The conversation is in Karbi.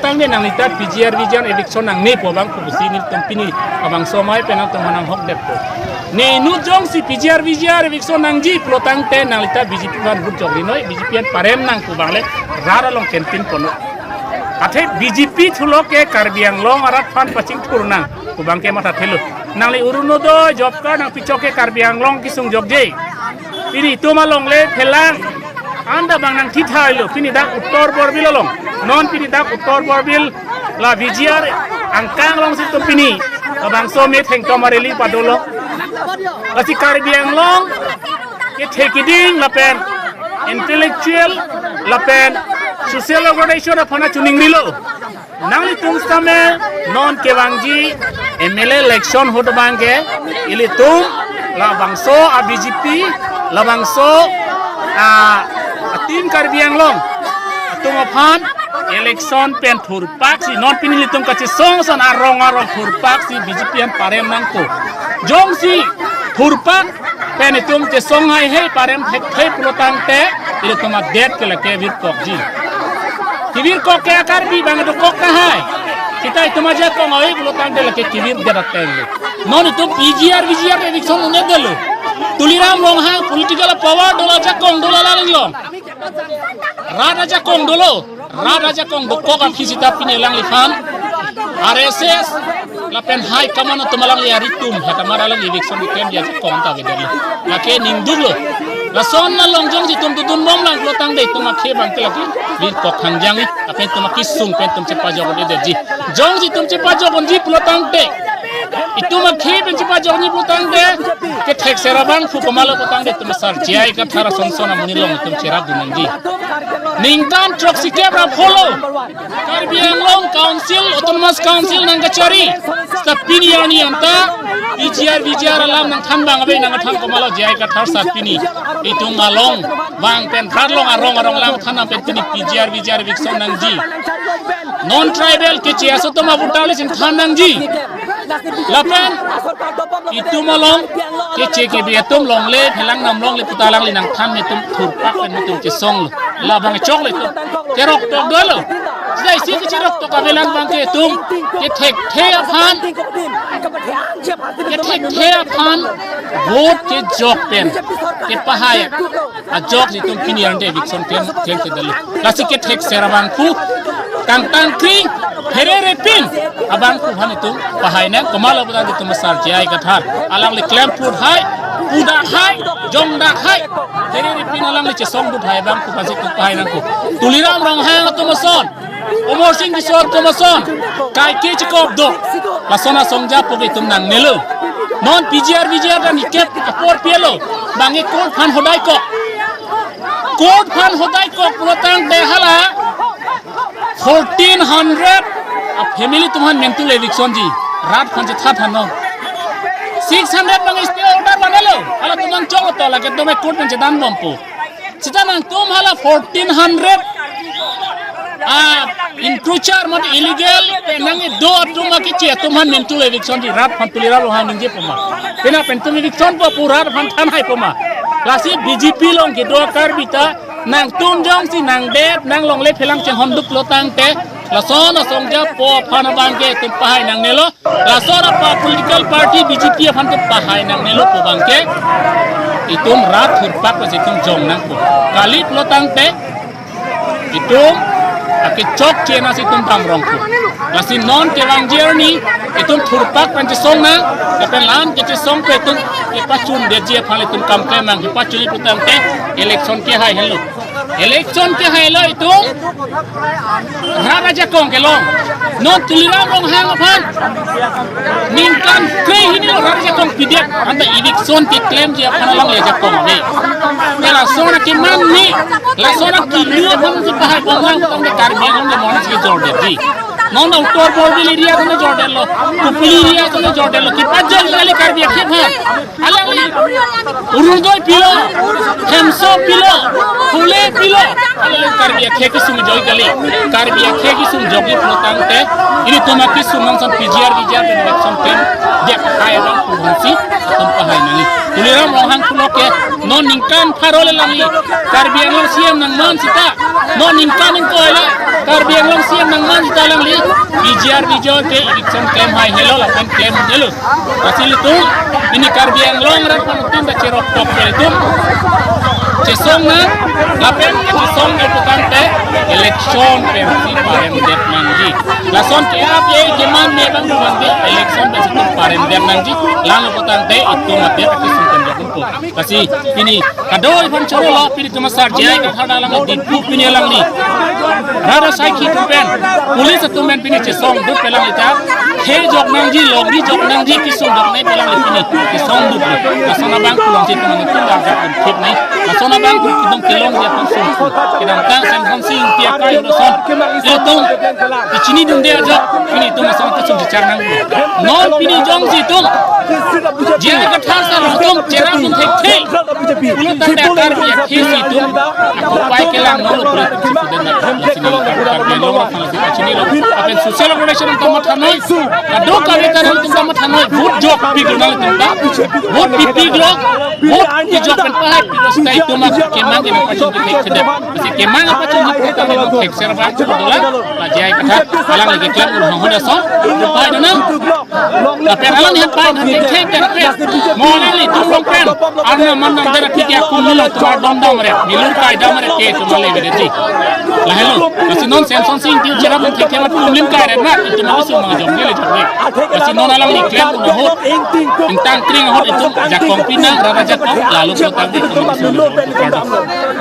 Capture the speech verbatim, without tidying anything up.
Tangte nanglita P G R V G R eviction nangne pu abang pusi nelitum pini labangso amei pen nangtum nang hokdetpo. Ne inut jongsi P G R V G R eviction nangji pulotangte nanglita B J P aphan vote jokri noi, B J P aphan parem nang pu abang le rat along kentin pono. Athe B J P thulok ke Karbi Anglong arat aphan pachingthur nang pu abang ke mathathelo. Nangli Orunodoi job card nangpichok ke Karbi Anglong kesung jokje. Pini itum along le phelang anta abang nangthithailo, pini dak Uttar Borbil along. Non pini dak Uttar Borbil la V G R angkang alongsi itum pini labangso metheng tom a-rally padolo. Lasi Karbi Anglong kethe keding lapen intellectual lapen social organization aphan choningrilo. Nanglitum sitame non kevangji M L A election ahut abang ke ilitum labangso a-B J P, labangso a, a-Team Karbi Anglong atum aphan election pen thurpaksi, non pini ilitum kachesong ason arong arong thurpaksi B J P aphan parem nangpo. Jongsi thurpak pen itum chesong haihei parem thekthe pulotangte ilitum adet ke lake virkokji. Kevirkok ke a-Karbi abang dokok tahai. Seta itum ajakong ave pulotangte lake kevirdet ateng le. Non itum P G R V G R eviction nangledetlo. Tuliram Ronghang political power dolo, ajakong dolo la linglong. Rat ajakong dolo. Rat ajakong dokok aphi seta pini alangliphan R S S lapen high command atum alangli aritum hetamar alangli eviction item ajakong ta avedetlo. Lake ningduklo. Lason along jongsi itum dodun bomlang pulotangte itum akhei abang ke lake virkok hangjang ni. Lapen itum akesung pen itum chepajok-un-edetji. Jongsi itum chepajok-unji pulotangte itum akhei pen chepajok-unji pulotangte kethekser abangphu komatlo pulotangte itum asar J I Kathar ason son amonit along itum cherapdun nangji. Ningkan throksikep ra pholo Karbi Anglong Council, Autonomous Council nangkachari. Seta pini arni anta P G R V G R alam nangthan abang ave, nangthan komatlo J I Kathar seta pini itum along vang pen rat along arong arong alam than pen pini P G R V G R eviction nangji. Non tribal keche aso atum a-voter list ingthan nangji. Lapen itum along keche kebe atum longle phelang nam longle puta alangli nangthan, netum thurpak pen netum chesonglo. Labang choklo itum. Cheroktok dolo. Seta isi kecheroktok avelang abang ke itum kethekthe aphan, kethekthe aphan vote kejok pen kepahai ajok si itum pini arni eviction klem, klemkledetlo. Lasi kethekser abangphu, kangtang kring, pherere pin abangphu aphan itum pahai nang, komatlo pulotangte itum asar J I Kathar alangli klem phut hai, pudak hai, jongdak hai, pherere pin alangli chesong phut hai abangphu aphansi itum pahai nangkok. Tuliram Ronghang atum ason, Amarsing Tisso atum ason, kaike chekop do. Lason asong japo ke itum nangnelo. Non P G R V G R dan ikep apor pilo. Bang ke court aphan hodaikok. Court aphan hodaikok pulotangte hala fourteen hundred a-family atum aphan mentu le eviction ji. Rat aphan chethatha non. Six hundred bang stay order vanlo. Hala atum nangchoklo to, lake atum court pen chedan bompo. Seta nangtum hala fourteen hundred a-encroacher mate illegal penang do atum akeche atum aphan mentu le eviction ji, rat aphan Tuliram Ronghang ningje poma. Penang pen itum eviction po pu rat aphan thanhai poma. Lasi B J P along kedo a-Karbi ta nangtum jongsi nangdet, nang longle phelang chenghonduk pulotangte lason asong japo aphan abang ke itum pahai nangnelo. Lason apa political party B J P aphan itum pahai nangnelo pu abang ke itum rat thurpak pensi itum jong nangpo. Kali pulotangte itum akechokche nangsi itum damrongpo. Lasi non kevangji arni itum thurpak pen chesong nang, lapen la-an kechesong pen itum kepachundetji aphan itum kam klem nang, kepachunji pulotangte election kehai henlo. Election kehailo itum rat ajakong kelong. Non Tuliram Ronghang aphan ningkan krehini lo rat ajakong pidet, anta eviction keklemji aphan alangli ajakong ave. Ya lason akemangne, lason akelu aphan si pahai bomlang, tangte Karbi Anglong le monit si jordetji. Non Uttar Borbil area atum jordetlo, Kopili area atum jordetlo, kepajok kali Karbi akhei aphan. Alangli Orunodoi pilo, Hemso pilo, Phule pilo, Karbi akhei kesung joi kali, Karbi akhei kesung joi pulo tangte, ilitum akesung nangsan P G R, V G R pen election claim diya hai abang pu hansi atum pahai nangji. Tuliram Ronghang pulo ke, non ningkan pharo le alangli Karbi Anglong C M nangman sita, non ningkan ingkoi le Karbi Anglong C M nangman sita alangli P G R, V G R ke election claim hai helo lapen claim helo. Lasi ilitum pini Karbi Anglong arat aphan ilitum ta cherok tok ilitum chesong nang, lapen chesong ke putangte election pensi paremdet nangji. Lason ke ap ye keman me bang bang ke election pensi itum paremdet nangji. Lang putangte itum mati akesung pen jakun pu. Lasi pini kadoi aphan choro lo, pini itum asar J I Kathar alang Diphu pini alangli rara saikhi atum pen, police atum pen pini chesong dut pen alangli ta khei jok nangji, longri jok nangji, kesung jok nangji pu alangli pini chesong dut lo. Lason abang pu alongsi itum nangtum dak jak pen thip nai. Lason abang pu itum kelongji atum sung kedamtang Semsonsing Ingti akai ahut ason ilitum kachini dunde ajok pini itum ason atum sung chichar nang. Non pini jongsi itum J I Kathar sar atum cherap atum thekthe pulo tangte Karbi akhei si itum akopai kelang nolo pulo itum si puden na. Lasi neli Karbi Anglong aphan lasi kachini lo. Lapen social organization atum ta mathanoi, kadokave atum ta mathanoi, vote jokpiklo nanglitum ta, vote pipiklo, vote pijok pen pahai piklo sita itum akemang ke pachun ke thekthedetlo. Lasi kemang apachun ke thekthedetlo, thekser ba chudola, la J I Kathar alangli keklem un hong hon ason, pai dona. Lapen alangli han pai han thekthe pen pen. Mo alanglitum along pen, arnam arnam dara thik ya kumlo tumar dom dam re, milur kai dam re ke tumar le bede ji. Lahelo, lasi non Semsonsing Ingti cherap atum thekthe mat kumlim kai re na, itum aso mang jong le jong le. Lasi non alangli klem un ahut, ingtang kring ahut itum jakong pinang, rara jakong, lalu kotang itum aso mang jong le.